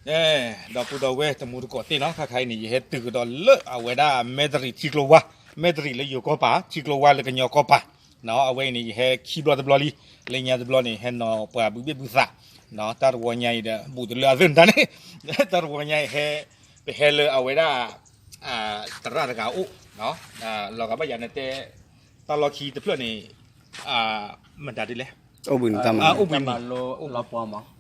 အဲ ဒီပုၢ်ဒီဝဲၢ်တံၤသကိးသ့ၣ်နီၤ, ခါခါအံၤန့ၣ် ယဟဲတုၤကဒီးလၢအဝဲဒၣ်မဲၣ်တရံးထံကျိဝါ, မဲၣ်တရံးလၢယိၤကီၢ်ပၤ, ထံကျိဝါလၢကညီကီၢ်ပၤ, အဝဲအံၤန့ၣ် ယဟဲခံဘျီတဘျီလံ, လၢညါတဘျီန့ၣ် ဟဲနီၤပှၤဘုးဘ့ၣ်ဘုးသး, တၢ်တဝီညါအံၤဒီး ဘူးတလၢအသ့ၣ်နတၢ်န့ၣ်, တၢ်တဝီညါအံၤဟဲ ပဟဲလၢအဝဲဒၣ် သရၣ်တဂၤအိၣ်, လီၤဂာ်ဘၣ်ယၤနတဲ တၢ်လီၢ်ခံတဖျၢၣ်န့ၣ် မတၤဒ်လဲၣ်, အိၣ်ဘှံးနံၤ, အိၣ်ဘှံးနံၤ,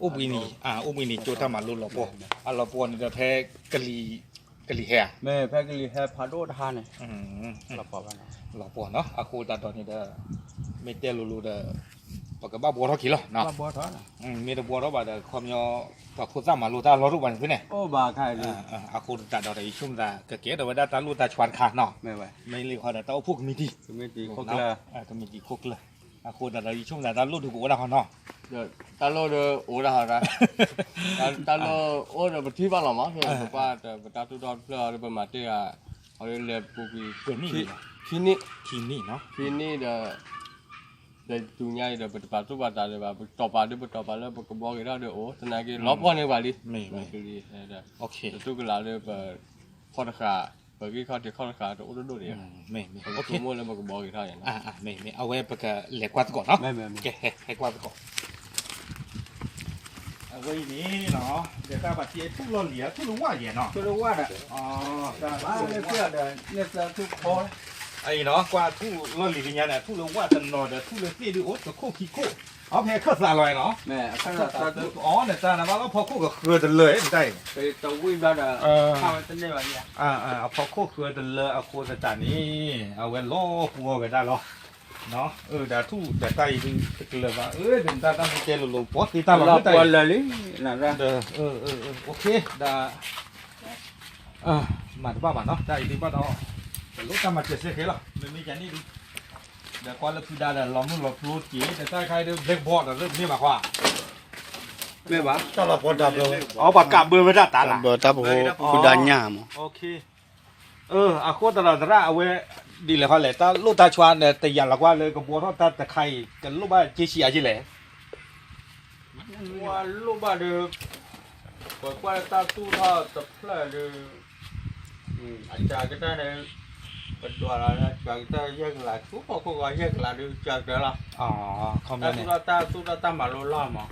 အိၣ်ဘှံးနံၤကၠိတၢ်မၤလိလီၤပှီၢ်, အလီၤပှီၢ်န့ၣ်ဒီးဖဲ ကလံၤဟဲဧါ, ဖဲကလံၤဟဲဖးဒိၣ်တဟါန့ၣ်, လီၤပှီၢ်ဘၣ်နီၤ, လီၤပှီၢ်နီၤ, အဃိသတးဒီးန့ၣ်ဒီး မ့ၢ်တဲလိၤလိၤဒီး ပကဘၣ်ဘှီထီၣ်က့ၤလီၤ, မ့ၢ်တဘှီထီၣ်ဘၣ်ဒီး ခီပညီ ပှၤဖိသၣ်မၤလိတၢ်လီၢ်တအိၣ်ဘၣ်န့ၣ်သ့ၣ်န့ၣ်, အဃိသတးဒီး ယဆိကမိၣ်သး ကကဲထီၣ်ဝဲဒၣ်တၢ်လိၣ်တၢ်ဆွါတခါနီၤ, မ့ၢ်လံဃီဒီး တၢ်အိၣ်ဖှိၣ်ကမံးတံာ်, ကမံးတံာ်ခိၣ်ကျၢၢ်, အဃိသတးဒီး ယဆိကမိၣ်သး တၢ်လိၣ်ဒုးကအိၣ်ဒၣ်ဃီနီၤ, တၢ်လိၣ်ဒုးအိၣ်ဒၣ်ဃီ, တၢ်လိၣ်အိၣ်ဒီးပထံၣ်ဘၣ်လီၤမး, ပပှၢ်ဒီးပတၢ်သူၣ်ထီၣ်တဖျၢၣ်ဒီး ပမၤတ့ၢ်ဧါ, အဝဲလဲၤပူၤကွံာ် ခံနံၣ်, ခံနံၣ်, ခံနံၣ်ဒီး ဒီးတုၤညါအံၤဒီး ပတပာ်သူၣ်ပာ်သးဒံးဘၣ်, ပတီၢ်ပာ်ဒုး ပတီၢ်ပာ်လၢပကဘှီက့ၤထီၣ်ဒီးအိၣ်, သနာ်က့ လီၤပှီၢ်န့ၢ်ပှၤလံ, ကလံၤဟဲဒီး တတူၢ်ကလာ်လၢပ ခီၣ်တဃာ်, ပဂံၢ်ခီၣ်ထံးခီၣ်တဃာ်တအိၣ်ဒိၣ်ဒိၣ်ဒံး, ပဆိကမိၣ်လၢပကဘှီက့ၤထီၣ်ယါနီၤ, မ့ၢ် အဝဲပကလဲၤကွၢ်သကိးနီၤ, ကဟဲကွၢ်သကိး အဝဲအံၤန့ၣ်နီၤ, ဒီးတၢ်ဘၣ်တ့ထူၣ်လီၢ်လံၤဧါ, ထူၣ်လၢဝၣ်ယဲၢ်နီၤ, ထူၣ်လၢဝၣ်ဒီး, အံၤနီၤ, ကွၢ်ထူၣ်လီၢ်လံၤလၢညါန့ၣ် ထူၣ်လၢဝၣ်တနီၤဒီး ထူၣ်လၢသ့ၣ်ဒုးအိၣ် တခိၣ်ခံခိၣ်, အဖဲခၢၣ်သးလီၤနီၤ, အီၤနတၢ်နဘၣ်လၢဖီခိၣ်ကဃၢတလၢနတၢ်အံၤ, အဖီခိၣ်ဃၢတလၢအဃိသတးန့ၣ်, အဝဲလီၤပှီၢ်ဝဲဒၣ်လီၤ. ဒီးထူၣ်ဒီးတၢ်အံၤဒုးတကလၢၤဘၣ်, အၢ ဒီးတၢ်တၢ်မ့ၢ်တဲလိၤလိၤ ပှီၢ်သ့တၢ်လီၤမ့ၢ်တၢ်အံၤ, ဒီး မၤတဘၣ်ဘၣ်နီၤ, တၢ်အံၤဒုးဘၣ်ဒီး တလိၣ်တၢ်မၤစၢၤစ့ၢ်ကီးလီၤ, မ့မ့ၢ်ယၤန့ၣ်ဒုး, ဒီးကွၢ်လၢဖုဒါဒီး လီၤမုၢ်လီၤဖျိက့ၤ ဒီးတၢ်ခါဒုး blackboard ဒီးမ့ၢ်ဘၣ်ခွါ, မ့ၢ်ဘၣ်, အီ ပှၤကးဘၢဝဲဒၣ်တၢ်လၢ်, ဖုဒါညၣ်မး, အဃိသတးဒီးသရၣ်အဝဲ ဒ်လဲၣ်ခီလဲၣ် တၢ်လိၣ်တၢ်ဆွါန့ၣ် တယာ်လီၤကွၢ်လၢကဘှီထီၣ်တၢ်တခါအံၤ ကလိၣ်ဘၣ်က့ဆံးအါက့လဲၣ်, ကွၢ်လိၣ်ဘၣ်ဒီး ပကွၢ်လၢတၢ်သူၣ်ထီၣ်တဖျၢၣ်ဒီး အစှၤကတၢၢ်န့ၣ် ပဒွးလီၤလၢအစှၤကတၢၢ်ယဲၢ်ကလး, ဆူဖီခိၣ်ဃီယဲၢ်ကလးဒီး စှၤကတၢၢ်လီၤ, တၢ်သူၣ်ထီၣ်တၢ်သူၣ်ထီၣ်တၢ်မၤလိလီၤမး,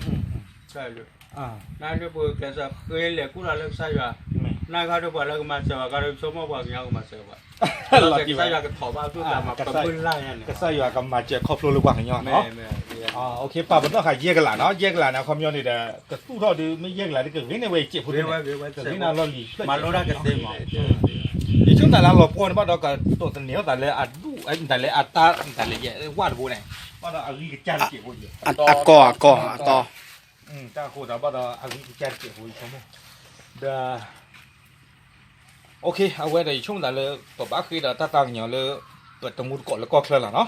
နဒုးပှၤကျဲးစၢးဃ့လဲၤကူၣ်လီၤလၢကစၢ်ယွၤ, နခီဒုးပှၤလၢကမၤစၢၤဘၣ်ခီဒုး ဆိကမိၣ်ပှၤကညီကမၤစၢၤဘၣ်, ကစၢ်ယွၤကထီၣ်ဘၣ်သူၣ်တၢ်မၤပမုၢ်လၢ်ယါန့ၣ်, ကစၢ်ယွၤကမၤစၢၤခီဖျိလၢပှၤကညီနီၤ, ပာ်ပနီၣ်ဃာ်ယဲၢ်ကလးနီၤ, ယဲၢ်ကလးန့ၣ် အခီပညီန့ၣ်ဒီး ကသူၣ်ထီၣ်ဒုး မ့ၢ်ယဲၢ်ကလးဒုးကဂ့ၤန့ၢ်ဝဲယစဲးဖိန့ၣ်, မၤလိတၢ်ကသ့မး, ယဆိကမိၣ်သးလၢအလီၤပှီၢ်န့ၣ် ဘၣ်ဒီးကတိၤသန့ၤအီၣ်သးလၢအဒူၣ် တၢ်လၢအတၢ် တၢ်လၢယဝၣ်တဘိန့ၣ်, ဘၣ်ဒီးအဂံၢ်ကစၢ်တစဲးဖိယဲၢ်, အကီၢ် အကီၢ် အတီ တၢ်ဃိသးဘၣ်ဒီးအဂံၢ်ကစၢ်တစဲးဖိယဆိကမိၣ်, ဒီး အဝဲဒီးယဆိကမိၣ်သးလၢ ပဘၣ်ဃ့ဒီးတၢ်သးကညီၤလၢ ပတမူတကိးလၢကီၢ်ချၢလီၤနီၤ,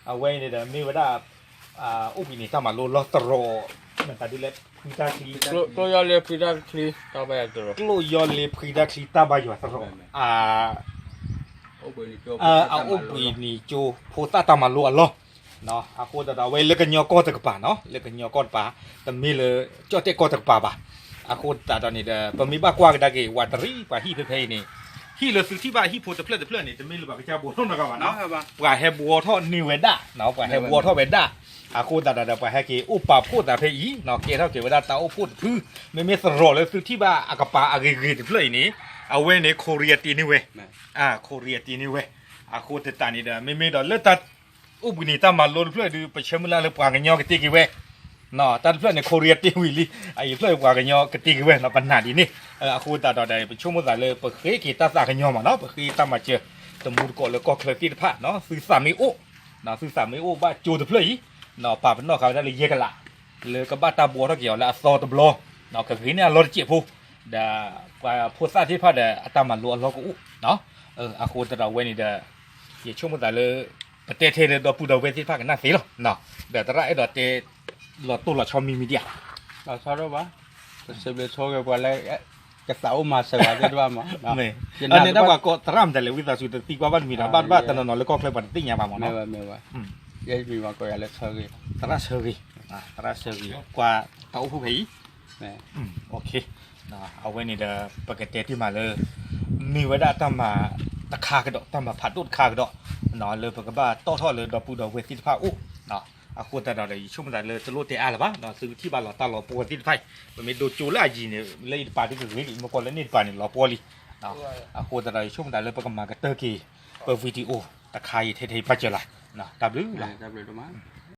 အဝဲအံၤန့ၣ်ဒီးမ့ၢ်ဝဲဒၣ် အိၣ်ဘှံးနံၤတၢ်မၤလိလီၤသရိာ် မတၤဒ်လဲၣ် ဖှံတၢ်ချံ ကျိၣ်ယီၢ်လ့ဖှံတၢ်ချံတၢ်ဘါယွၤသရိာ်, အအိၣ်ဘှံးနံၤကၠိဖိသၣ်တၢ်မၤလိအလီၢ်, အဃိသတးဒီးအဝဲလၢကညီကီၢ်တကပၤနီၤ လၢကညီကီၢ်တကပၤ, တမ့ၢ်လၢကၠီၣ်တဲၣ်ကီၢ်တကပၤဘၣ်, အဃိသတးဒီးန့ၣ်ဒီး ပမ့ၢ်ဘၣ်ကွၢ်ကဒါက့ၤ ဝးတရံးပှၤဟံၣ်ဖဲဖဲအံၤန့ၣ်, ဟံၣ်လၢသုထံၣ်ဘၣ်ဟံၣ်ဖိတဖျၢၣ်တဖျၢၣ်န့ၣ် တမ့ၢ်လၢပှၤကစၢ်ဘှီထီၣ်နီတဂၤဘၣ်နီၤ, ပှၤဟဲဘှီထီၣ်န့ၢ်ဝဲဒၣ်, ပှၤဟဲဘှီထီၣ်ဝဲဒၣ်, အဃိသတးဒီးပှၤဟဲက့ၤအိၣ်ပာ်ဖှိၣ်သးဖဲအံၤ, ကဲထီၣ်က့ၤဝဲဒၣ်တၢ်အိၣ်ဖှိၣ်တဖု, မ့မ့ၢ်သရိာ်လၢသုထံၣ်ဘၣ်အကပၤအဂ့ၤဂ့ၤတဖျၢၣ်အံၤန့ၣ်, အဝဲန့ၣ် ခိရံအတ့န့ၢ်ဝဲ, ခိရံအတ့န့ၢ်ဝဲ, အဃိသတးန့ၣ်ဒီး မ့မ့ၢ်ဒီးလၢတၢ် အိၣ်ဘှံးနံၤတၢ်မၤလိတဖျၢၣ်ဒုး ပဆၢမုၢ်လၢ်လၢပှၤကညီကတ့က့ၤဝဲ, တၢ်တဖျၢၣ်န့ၣ် ခိရံအတ့ဝံၤလံ, အအံၤတဖျၢၣ်ပှၤကညီကတ့က့ၤဝဲနီၤ ပနာ်ဒ်န့ၣ်, အဃိသတးဒီး ပဆိကမိၣ်သးလၢပဃ့က့ၤတၢ်သးကညီၤမးနီၤ ပဃ့တၢ်မၤစၢၤ တမူတကိးလၢကီၢ်ချၢသ့ၣ်တဖၣ်နီၤ သုသးမ့ၢ်အိၣ်, သုသးမ့ၢ်အိၣ်ဘၣ်ကၠိတဖျၢၣ်အံၤ, ပာ်ပနီၣ်ဃာ်ဝဲဒၣ်လၢယဲၢ်ကလး, လၢကဘၣ်တၢ်ဘှီထီၣ်က့ၤအီၤလၢအသီတဘျီ, ကဂ့ၤန့ၢ်အလီၢ်တစဲးဖိ, ဒီးပှၤဖိသၣ်သ့ၣ်တဖၣ်ဒီးအတၢ်မၤလိအလီၢ်ကအိၣ်, အဃိသတးဒီးဝဲန့ၣ်ဒီး ယဆိကမိၣ်သးလၢ ပတဲထဲလၢဒီပုၢ်ဒီဝဲၢ်သ့ၣ်တဖၣ်ကနၣ်သ့လီၤ, ဒီးသရၣ်အဲၣ်ဒိးတဲ လီၤတိၢ်လီၤဆီမံၤမံၤဒံးဧါ, လီၤဆီဒိၣ်ဘၣ်, ပစံးဘျုးဆိက့ၤပှၤလၢ ကသးအိၣ်မၤစၢၤပှၤသ့ၣ်တဖၣ်မး, န့ၣ်ဒၣ်ပှၤကိးသရၣ်မတၤလဲၣ် ဝံသးစူၤတသံကွၢ်ဘၣ်တမံၤဒီး ဘၣ်တဘၣ်တနီၤနီၤလၢကီၢ်ချၢပှၤတသ့ၣ်ညါဘၣ်မးနီၤ, ယဲမံၤမၤကိးယၤလၢဆၢဂ့ၤ, သရၣ်ဆၢဂ့ၤ, သရၣ်ဆၢဂ့ၤ, ကွၢ်တၢ်အိၣ်ဖှိၣ်ဖဲအံၤ, အဝဲန့ၣ်ဒီး ပကတဲတ့ၢ်မးလၢ မ့ၢ်ဝဲဒၣ်တၢ်မၤတခါကဒီး တၢ်မၤဖးဒိၣ်တခါကဒီး လၢပကဘၣ်တီၣ်ထီၣ်လၢဒီပုၢ်ဒီဝဲၢ်သ့ၣ်တဖၣ်အအိၣ်. အဃိသတးဒီး ယဆိကမိၣ်သးလၢတလိၣ်တဲအါလၢၤဘၣ်, သုကထံၣ်ဘၣ်လီၤတၢ်လီၤပှီၢ်သ့ၣ်တဖၣ်အံၤ ပမ့ၢ်ဒိကၠိလၢအယံၤန့ၣ် လၢအံၤတပၤဒ်တဂ့ၤလံ, မ့ၢ်ကွၢ်လၢန့ၣ်တပၤန့ၣ် လီၤပှီၢ်လံ. အဃိသတးဒီး ယဆိကမိၣ်သးလၢပကမၤကတၢၢ်က့ၤ ပ video တခါအံၤထဲထဲအံၤပၢ်စၢၤလီၤ. တၢ်ဘျုးလီၤ.